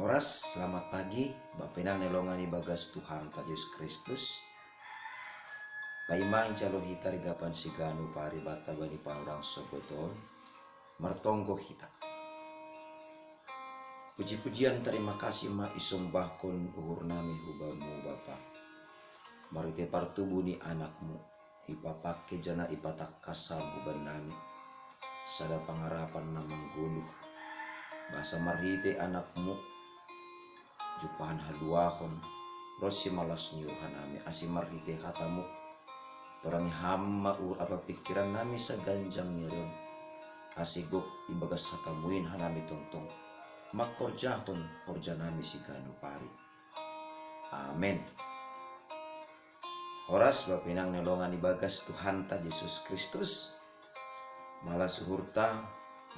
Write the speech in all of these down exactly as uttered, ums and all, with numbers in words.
Oras, selamat pagi, bapenang nelongan ibagas Tuhan ta Yesus Kristus. Paimang jalo hita rigapan siganu pari bata bani panorang sogoton, martonggo hita. Puji-pujian, terima kasih ma isombahkon uhur nami hubamu Bapa. Marite partubu ni anakmu, ipapake jana ipatangkasam huban nami sada pangarapan na manggoluh. Basa marhite anakmu, jumpahan haluahon, ronsi malas ni roha nami, ase marhite hatamu, torangi ham ma uhur ampa pingkiran nami saganjang ni ari on, ase gok ibagas hatamuin hanami tongtong mangkorjahon horja nami siganu pari. Amen. Oras, bapenang nelongan ibagas Tuhan ta Yesus Kristus. Malas uhurta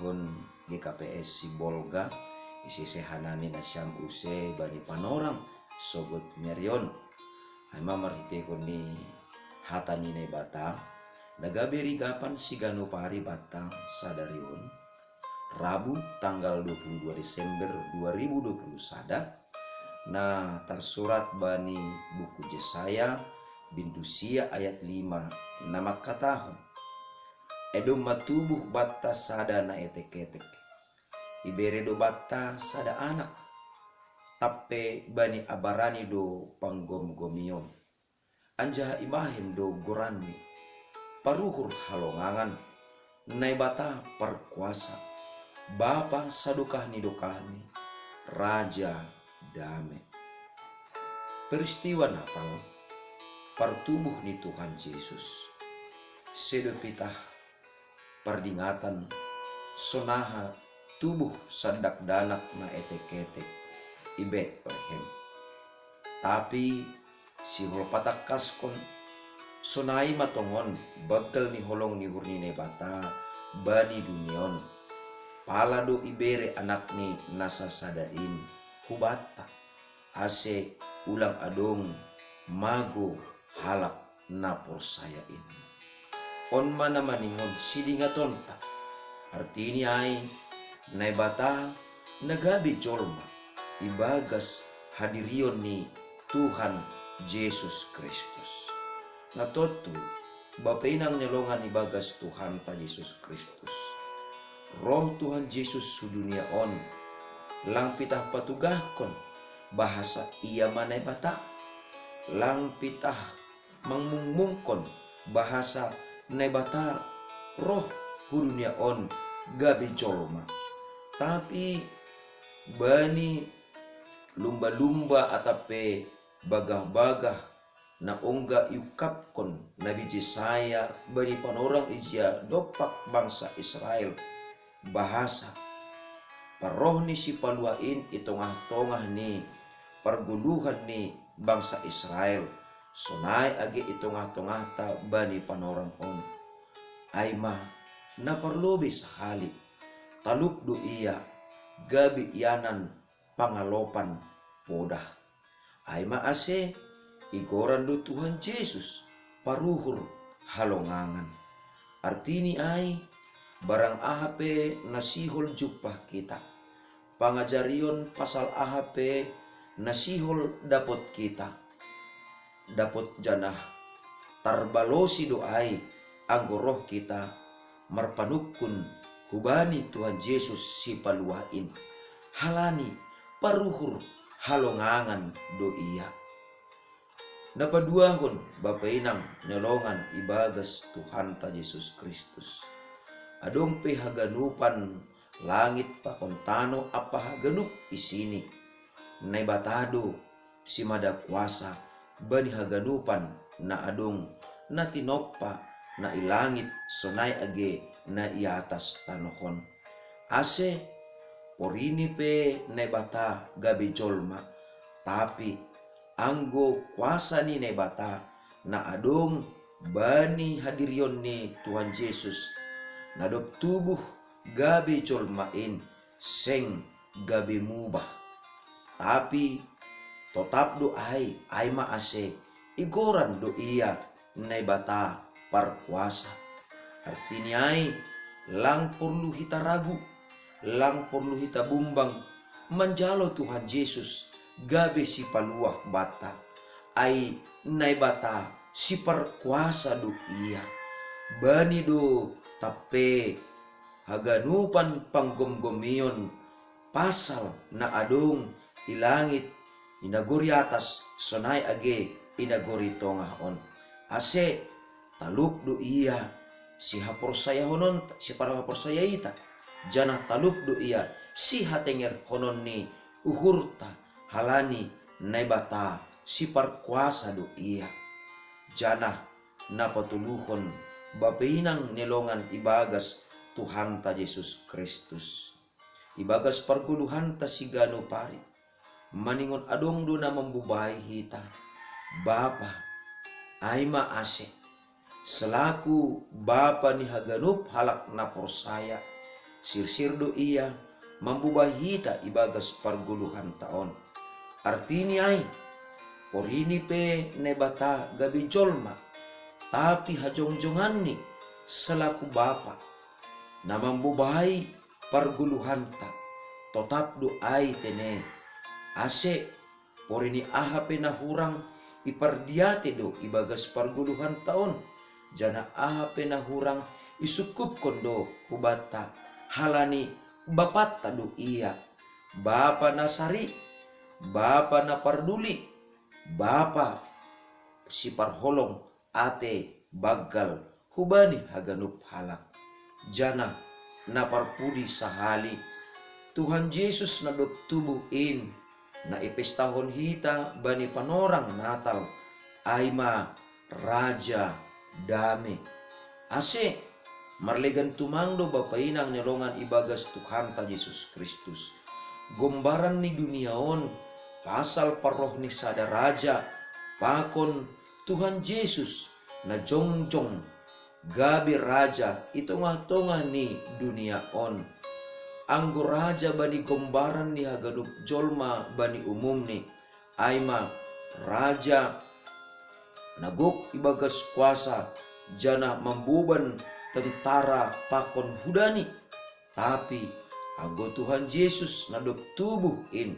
hon G K P S Sibolga, isese hanami nasiam use bani panorang sogot ni ari on. Ai ma marhitehon ni hata ni Naibata, na gabe rigapan siganu pari banta sadari on, Rabu tanggal dua puluh dua Desember dua ribu dua puluh sada, na tarsurat bani buku Jesaya, bindu sia ayat lima, na mangkatahon: Ai domma tubuh banta sada na etek-etek. Ibere do banta sada anak, tap pe bani abarani do panggomgomion. Anjaha ibahen do goranni: Paruhur halongangan, Naibata parkuasa, Bapa sadokah ni dokahni, Raja dame. Peristiwa Natal, partubuh ni Tuhan Yesus. Sedo pitah pardingatan sonaha tubuh sandakdanak na etek-etek i Betlehem. Tapi sihol patangkaskon, sonai ma tongon banggal ni holong ni uhur ni Naibata bani dunia on, pala do ibere anakni na sasada in hubanta, ase ulang adong mago halak na porsaya in. On ma na maningon sidingatonta. Artini ai, Naibata na gabe jolma ibagas hadirion ni Tuhan Jesus Kristus. Na tontu, bapenang nelongan ibagas Tuhanta Jesus Kristus. Roh Tuhan Jesus hu dunia on, lang pitah patugahkon bahasa Ia ma Naibata, lang pitah mangmungmungkon bahasa Naibata roh hu dunia on gabe jolma. Tapi bani lumba-lumba atap pe bagah-bagah na ongga iungkabkon Nabi Jesaya bani panorang ijia dompak bangsa Israel, bahasa: Parroh ni Sipalua in i tongah-tongah ni pargoluhan ni bangsa Israel, sonai age i tongah-tongahta bani panorang on. Ai ma, na parlobei sahali, talup do Ia gabe ianan pangalopan podah. Ai ma ase, igoran do Tuhan Jesus paruhur halongangan. Artini ai, barang aha pe na sihol jumpah kita, pangajarion pasal aha pe na sihol dapot kita, dapot janah tarbalosi do ai anggo roh kita marpanungkun hubani Tuhan Jesus Sipalua in, halani paruhur halongangan do Ia. Na paduahon, bapenang nelongan ibagas Tuhanta Jesus Kristus. Adong pe haganupan langit pakon tano ampa haganup isini, Naibata do simada kuasa bani haganupan na adong, na tinompa na i langit sonai age na i atas tanoh on. Ase, porini pe Naibata gabe jolma, tapi anggo kuasa ni Naibata na adong bani hadirion ni Tuhan Jesus, na dob tubuh gabe jolma in, seng gabe mubah. Tapi totap do ai, ai ma ase, igoran do Ia Naibata parkuasa. Artini ai, lang porlu hita ragu, lang porlu hita bumbang, manjalo Tuhan Yesus gabe sipaluah banta. Ai Naibata siparkuasa do Ia. Bani do tampe haganupan panggomgomion pasal na adong i langit, i nagori atas, sonai age i nagori tongah on. Ase talup do Ia sihaporsayahonon, siparhaporsayaita, janah talup do Ia sihatengerhonon ni uhurta, halani Naibata siparkuasa do Ia. Janah na patuluhon bapa inang ni longan ibagas Tuhanta Jesus Kristus, ibagas pargoluhanta siganup ari, maningon adong do na mambobai hita Bapa, ai ma ase, selaku Bapa ni haganup halak na porsaya, sirsir do Ia mambobai hita ibagas pargoluhanta on. Artini ai, porini pe Naibata gabe jolma, tapi hajongjonganni selaku Bapa na mambobai pargoluhanta, totap do ai tene. Ase porini aha pe na hurang ipardiatei do ibagas pargoluhanta on, janah aha pe na hurang isungkupkon do hubanta, halani Bapanta do Ia, Bapa na sari, Bapa na parduli, Bapa siparholong atei banggal hubani haganup halak. Janah na parpudi sahali, Tuhan Jesus na dob tubuh in, na ipestahon hita bani panorang Natal, ai ma Raja Dame. Ase marlegan tumang do bapa inang ni longan ibagas Tuhanta Jesus Kristus. Gombaran ni dunia on pasal parroh ni sada raja, pakon Tuhan Jesus na jongjong gabe raja i tongah-tongah ni dunia on. Anggo raja bani gombaran ni haganup jolma bani umumni, ai ma raja na gok ibagas kuasa, janah mamboban tentara pakon hudani. Tapi anggo Tuhan Jesus na dob tubuh in,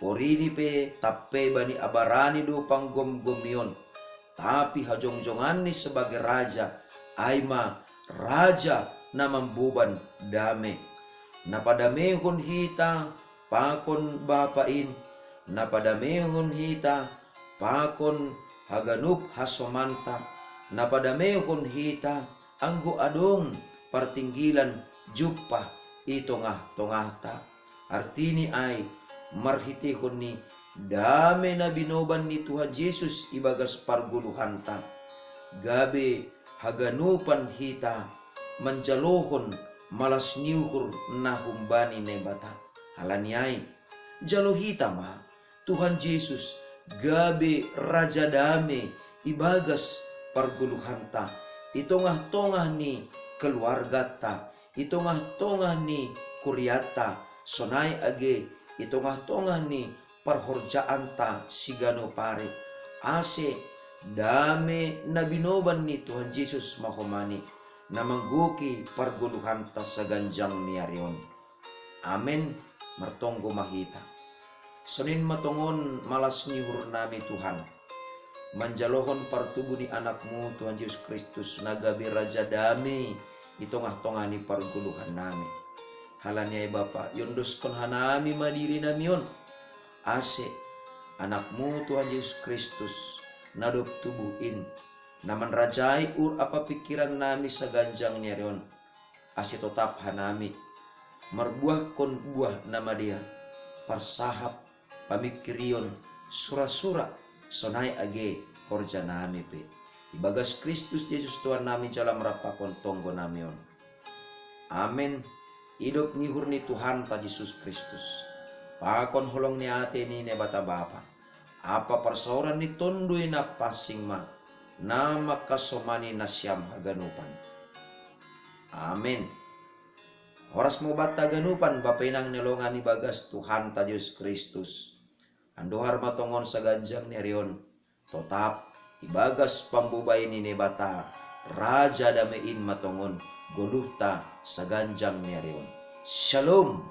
porini pe tampe bani abarani do panggomgomion, tapi hajongjonganni sebagai raja, ai ma raja na mamboban dame. Na padamehon hita pakon Bapa in, na padamehon hita pakon haganup hasomanta, na padamehon hita anggo adong partinggilan jumpah i tongah-tongahta. Artini ai, marhiteihon ni dame na binoban ni Tuhan Jesus ibagas pargoluhanta, gabe haganupan hita manjalohon malas ni uhur na humbani Naibata. Halani ai, jalo hita ma Tuhan Jesus gabe Raja Dame ibagas pargoluhanta, i tongah-tongah ni keluargata, i tongah-tongah ni kuriata, sonai age i tongah-tongah ni parhorjaanta siganup ari. Ase dame na binoban ni Tuhan Jesus ma homani, na manggoki pargoluhanta saganjang ni ari on. Amen. Martonggo ma hita. Sonin ma tongon malas ni uhurnami, Tuhan, manjalohon partubuh ni Anakmu, Tuhan Jesus Kristus, na gabe Raja Dame i tongah-tongah ni pargoluhannami. Halani ai, Bapa, iondoskon hanami ma dirinami on, ase Anakmu, Tuhan Jesus Kristus, na dob tubuh in, na manrajai uhur ampa pingkirannami saganjang ni ari on, ase totap hanami marbuahkon buah na madear, parsahap, pamingkirion, sura-sura, sonai age horjanami pe. Ibagas Kristus Jesus Tuhannami, jala marampakon tonggonami on. Amen. Idop ni uhur ni Tuhanta Jesus Kristus, pakon holong ni atei ni Naibata Bapa, ampa parsaoran ni Tonduy Napansing ma, na mangkasomani nasiam haganupan. Amen. Horas ma banta haganupan, bapa inang ni longan ibagas Tuhanta Jesus Kristus. Andohar ma tongon saganjang ni ari on, totap ibagas pambobai ni Naibata, Raja Dame in ma tongon goluhta saganjang ni ari on. Shalom.